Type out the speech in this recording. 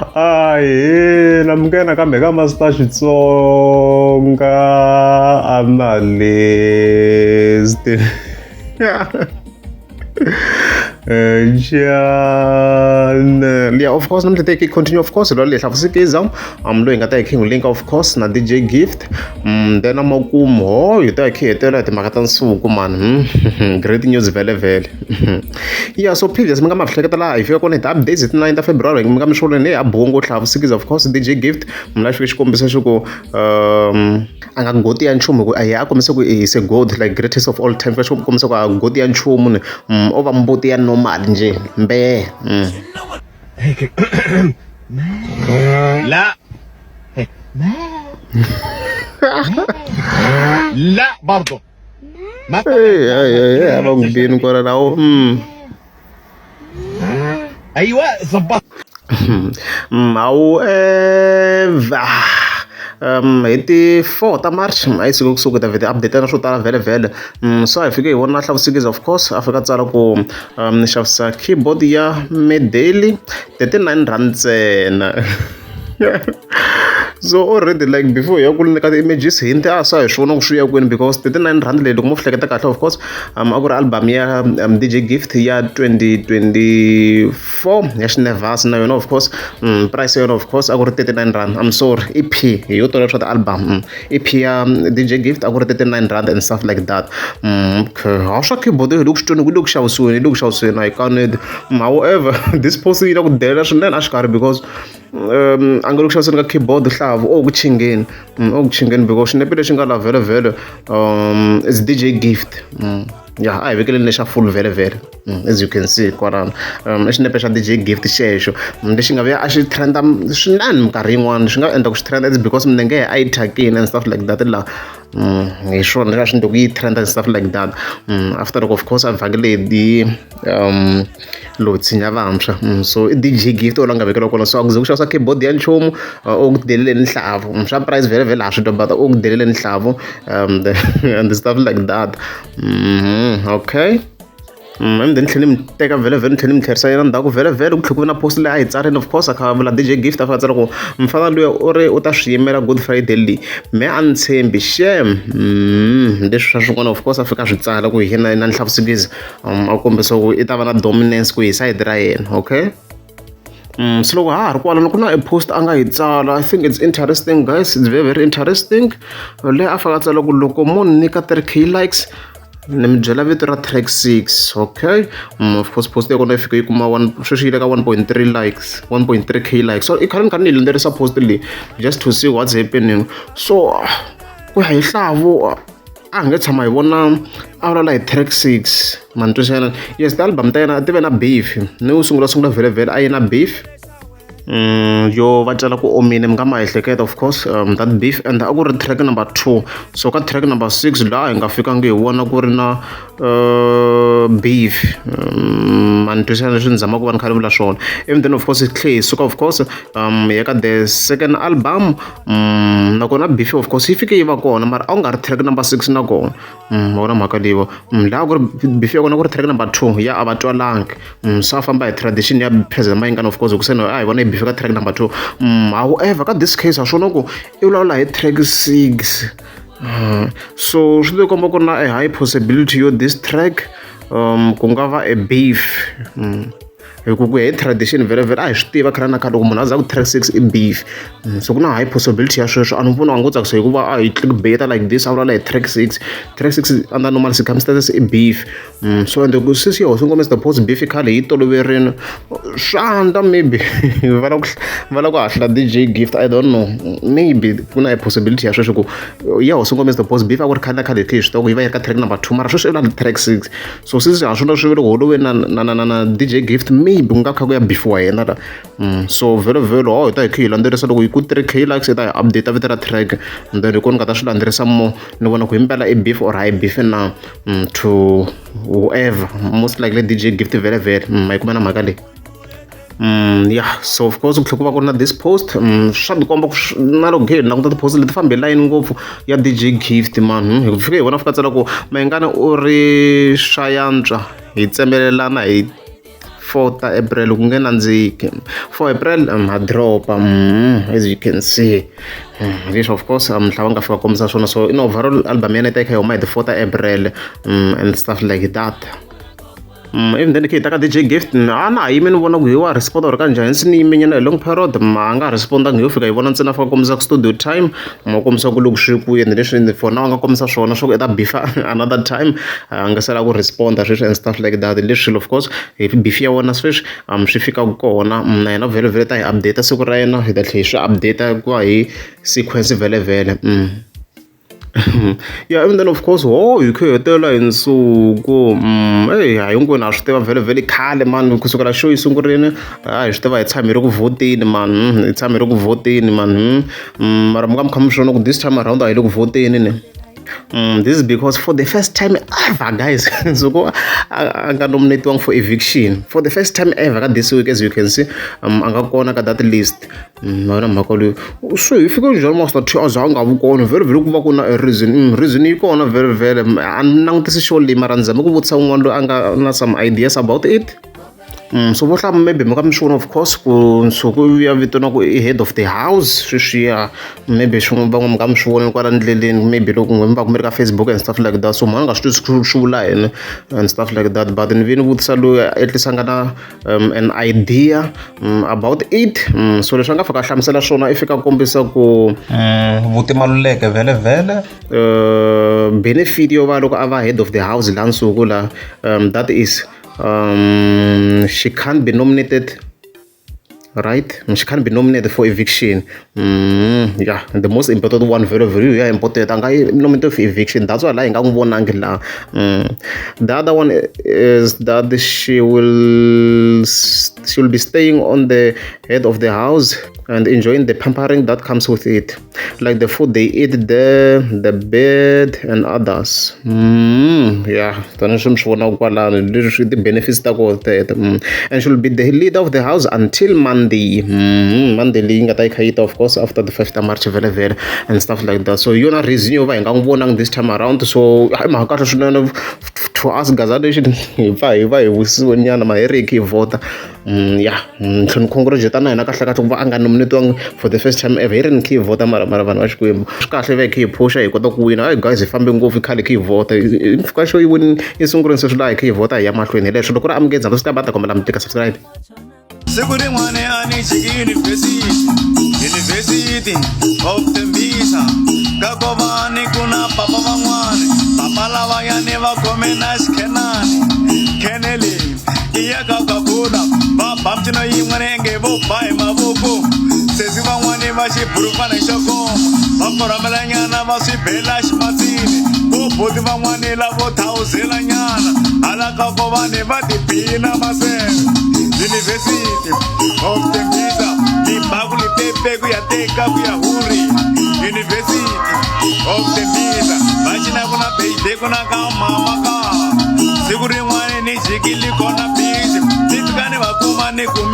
Ahee namukela nakambe ka Master Xitsonga Analyst. Channel. Yeah, of course namuntlha teki continue of course loyi lehlavu sikiza loyi hi nga ta hi king link of course na DJ Gift then amakumu ho hi ta hi khe hetelela hi timhaka ta nsuku mani great news vhele vhele yeah so previous mi nga ma hleketa laha hi fika kona hi ti-updates hi ti-9 ta February mi nga mi swi ni a bongo hlavu sikiza of course DJ Gift munhu a xi xikombiso xo ku a nga goti ya nchumu hi ku a a kombisa ku is a god like greatest of all time xo kombisa ku a goti ya nchumu ni o va mbuti ya normal njhe mbe لا لا برضه ما a va n'wi bini kwalaho ايوه ظبطت However hi ti 4 ta March a yi suke kusuka ta vhete update na swo tala vhele vhele so hi fike hi vona Hlavusikiza of course a fika a tsala ku ni xavisa keyboard ya Medeli R39 ntsena so already like before hi ya ku ka ti-images hint a swa hi swi vona ku swi ya kwini because R39 leyi loko mo hleketa kahle of course a ku ri album ya DJ Gift ya 2024 ya Xinevhasi na yona of course price ya yona of course a ku ri R39 I'm sorry EP hi yo tola swa ti-album EP ya DJ Gift a ku ri R39 and stuff like that okay ha swa keyboard hi le ku swi tweni ku le ku xavisiweni hi le ku xavisiweni a yi kaneti however this post yi na ku delela swinene a xikarhi because a nga le ku xaviseni ka keyboard hlavu o ku chingeni o ku chingeni because xinepe lexi nga la vhele vhele is DJ Gift ya a hi vekeleni lexa full vhele vhele as you can see kwalano i xinepe xa DJ Gift xexo lexi nga vuya a xi trenda swinene minkarhi yin'wani swi nga endla ku xi trenda it's because minenge a yi thyakini and stuff like that laha hi swona leswi a swi endla ku yi trend and stuff like that after loko of course a vhangele di lowu tshinya vantshwa so i DJ Gift o la nga vekeliwa kona so a ku ze ku xavisa keyboard ya nchumu o ku deleleni nhlavu swa price vhele vhele ha swi twa but o ku deleleni nhlavu and stuff like that okay and then tlhela ni mi teka vhele vhele ni tlhela ni mi tlherisa yena ndzhaku vhele vhele ku tlhela ku va na post leyi a yi tsarini of course a kha a vula DJ Gift a fika a tsala ku mfana luya u ri u ta swi yimela Good Friday leyi mehe a ni tshembi xem leswi swa swin'wana of course a fika a swi tsala ku hi yena na Nhlavusikiza a kombisa ku i ta va na dominance ku hi sayiti ra yena okay so loko ha ha ri kwalano ku na e post a nga yi tsala I think it's interesting guys it's very very interesting leyi a fika a tsala ku loko mo ni nyika 3K likes ni mi byela vito ra track 6 okay of course post ya kona yi fika yi kuma one sweswi yi le ka 1.3 likes 1.3K likes so i khale ni kha ni yi landzelerisa post leyi just to see what's happening so ku ya hi hlavu a hi nge tshama hi vona a vulavula hi track 6 ma ni twisisa yes ti-album ta yena ti ve na beef ni wo sungula sungula vhele vhele a yi na beef yo va cela ku omile mi nga ma ehleketa of course that beef and a ku ri track number 2 so ka track number 6 laha hi nga fikangi hi vona ku ri na beef ma ni twisisa leswi ni zamaka ku va ni kha ni vula swona and then of course hi tlhe hi suka of course hi ya ka the second album nakona beef of course yi fike yi va kona mara a ku nga ri track number 6 na kona ma vona mhaka leyiwa laha ku ri beef ya kona ku ri track number 2 ya a va twalangi so a famba hi tradition ya President Mayengani of course hi ku se a hi vona yi beef ka track number 2 however ka this case ha swona ku i vulavula hi track 6 so swi ti komba ku ri na a high possibility yo this track ku nga va a beef hi ku ku ya hi tradition vhele vhele a hi swi tiva khale na khale loko munhu a za ku track 6 i beef so ku na high possibility ya sweswo a ni voni a ngo tsakisa hikuva a hi clickbait like this a vulavula hi track 6 track 6 under normal circumstances i beef so and ku sisi hosi ngome the post beef khale hi toloverini swa andla maybe va la ku va la ku hahla DJ Gift I don't know maybe ku na a possibility ya sweswo ku ya hosi ngome the post beef a ku ri khale na khale hi swi tiva ku yi va yi ri ka track number 2 mara sweswi i vula track 6 so sisi ha swona swi ve loko holowe na na na na na DJ Gift maybe ku nga kha ku ya beefiwa yena la so vhele vhele ho hi ta hi kha hi landzelerisa loko yi ku 3K likes hi ta hi update vito ra track and then hi kona ni nga ta swi landzelerisa more ni vona ku himpela i beef or hayi beef na to whoever most likely DJ Gift vhele vhele ma yi kuma na mhaka leyi yeah so of course ku tlhela ku va ku ri na this post swa tikomba ku na loko hi languta ti-post leti fambe hi layeni ngopfu ya DJ Gift man hi ku fika hi vona fika tsala ku Mayengani u ri swa yantswa hi tsemelelana hi 4 ta April ku nge nandziki. 4 April ha drop-a as you can see. Leswi of course mhla va nga fika kombisa swona so in overall album ya yena yi ta yi kha yi huma hi ti 4 ta April and stuff like that. Even then hi ta ka DJ Gift a na ha yime ni vona ku hi wa respond or kanjhani se ni yime nyana hi long period ma a nga respond-angi hi yo fika hi vona ntsena a fika a kombisa ku studio time ma kombisa ku loko swi kwini leswi for now a nga kombisa swona swa ku i ta beef-a another time a nga sala ku respond sweswi and stuff like that leswi swilo of course hi beef ya wona sweswi swi fikaka kona na yena vhele vhele ta hi update siku ra yena hi ta tlhela hi swi update ku va hi sequence vhele vhele. Yeah, and then of course ho hi khe hi hetelela hi nsuku eyi ha hinkwenu ha swi tiva vhele vhele khale mani kusukela show yi sungurile a hi swi tiva hi tshame hi ri ku vhoteni mani hi tshame hi ri ku vhoteni mani mara mi nga mi kha mi swi vona ku this time around a hi le ku vhoteni ne. This is because for the first time ever guys Nsuku a nga nominatiwangi for eviction for the first time ever ka this week as you can see a nga kona ka that list. Ma yona mhaka leyi se hi fike njhani Master T a za a nga vi kona vhele vhele ku va ku na a reason reason yi kona vhele vhele a ni langutisi show leyi mara ni zame ku vutisa un'wana loyi a nga na some ideas about it. So vo hlaya maybe mi ka mi swi vona of course ku Nsuku ya vitaniwa ku i head of the house sweswiya maybe swin'wana van'wana mi nga mi swi voni kwala ndleleni maybe loko n'we mi va ku mi ri ka Facebook and stuff like that so mhani nga swi twisisi ku swi vula yini and stuff like that but ni ve ni vutisa loyi at least a nga na an idea about it so leswi a nga fika a hlamusela swona i fika a kombisa ku Buti Maluleke vhele vhele benefit yo va loko a va head of the house laha Nsuku la that is she can't be nominated right she can't be nominated for eviction yeah the most important one very very yeah important a nga nominated for eviction that's why laha hi nga n'wi vonangi laha the other one is that she will be staying on the head of the house and enjoying the pampering that comes with it like the food they eat there, the bed and others. Yeah tani swi mi swi vonaka kwalano leswi ti-benefits ta kona teto. And she will be the leader of the house until Monday. Monday leyi nga ta yi kha yi ta of course after the 5th March vhele vhele and stuff like that. So hi yona reason yo va hi nga n'wi vonangi this time around so i mhaka kahle swinene to us Gaza Nation hi pfa hi va hi wisisiwe nyana maheriki hi vhota. Yeah ni tlhela ni congratulate na yena kahle kahle ku va a nga nominatiwangi for the first time ever hi ri ni khe hi vhota mara mara vanhu va Xikwembu swi kahle va hi khe hi phusha hi kota ku wina hayi guys hi fambe ngopfu khale hi khe hi vhota mpfhuka xo yi wini yi sungurini sweswi laha hi khe hi vhota hi ya mahlweni hi leswo loko ri amukeza swi ta va ta kombela mi tika subscribe. Siku rin'wana a ni chiki university, University of Tembisa ka Kovani ku na papa van'wani papa lavayani va khome na xikhenani khene leyi i ya ka kakula va ba micino yin'wana inge vo ba hi mavoko sesi van'wani va xiburufana xo koma va korhamela nyana va swi bela ximatsini vo buti van'wani lavo thawuzela nyana hala ka Kovani va tiphina maseve University of Tembisa libaku lipepe ku ya teka ku ya huri University of Tembisa va cina ku na beide ku na ka mama ka siku rin'wana ni jikile kona busy ni fika ni va kuma ni kume.